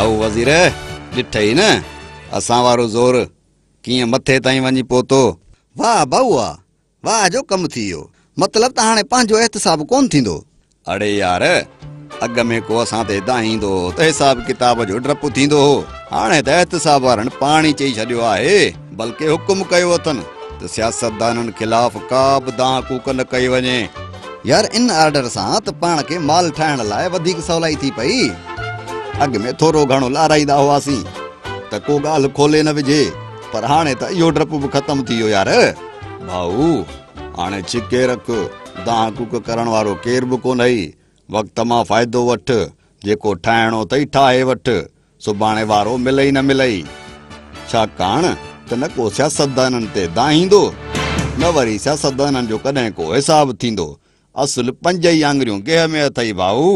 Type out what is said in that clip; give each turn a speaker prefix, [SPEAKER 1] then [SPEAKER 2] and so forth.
[SPEAKER 1] ڀائو وزير، ڏٺئي نه اسان وارو زور ڪيئن مٿي تائين وڃي پهتو. واهه ڀائو واهه، واهه جو ڪم ٿي ويو. مطلب ته هاڻي پنهنجو احتساب ڪونه ٿيندو. اڙي يار، اڳ ۾ ڪو اسان تي دانهيندو هو ته حساب ڪتاب جو ڊپ ٿيندو هو. هاڻي ته احتساب وارن پاڻ ئي چئي ڇڏيو آهي، بلڪه حڪم ڪيو اٿن ته سياستدانن خلاف ڪا به دانهن ڪوڪ نه ڪئي وڃي. يار ان آرڊر سان ته پاڻ کي مال ٺاهڻ لاء وڌيڪ سولائي ٿي پئي. اڳ ۾ ٿورو گهڻو لارائيندا هئاسين ته ڪو ڳالهه کولي نه وجهي، پر هاڻي ته اهو ڊپ به ختم ٿي ويو يار. ڀائو هاڻي ڇڪي رک، دانهن ڪوڪ ڪرڻ وارو ڪير به ڪونهئي. وقت مان فائدو وٺ، جيڪو ٺاهڻو اٿئي ٺاهي وٺ. سڀاڻي وارو ملئي نه ملئي. ڇاڪاڻ ته نه ڪو سياستدانن تي دانهيندو، نه وري سياستدانن جو ڪڏهن ڪو حساب ٿيندو. اصل پنج ئي آڱريون گيهه ۾ اٿئي ڀائو.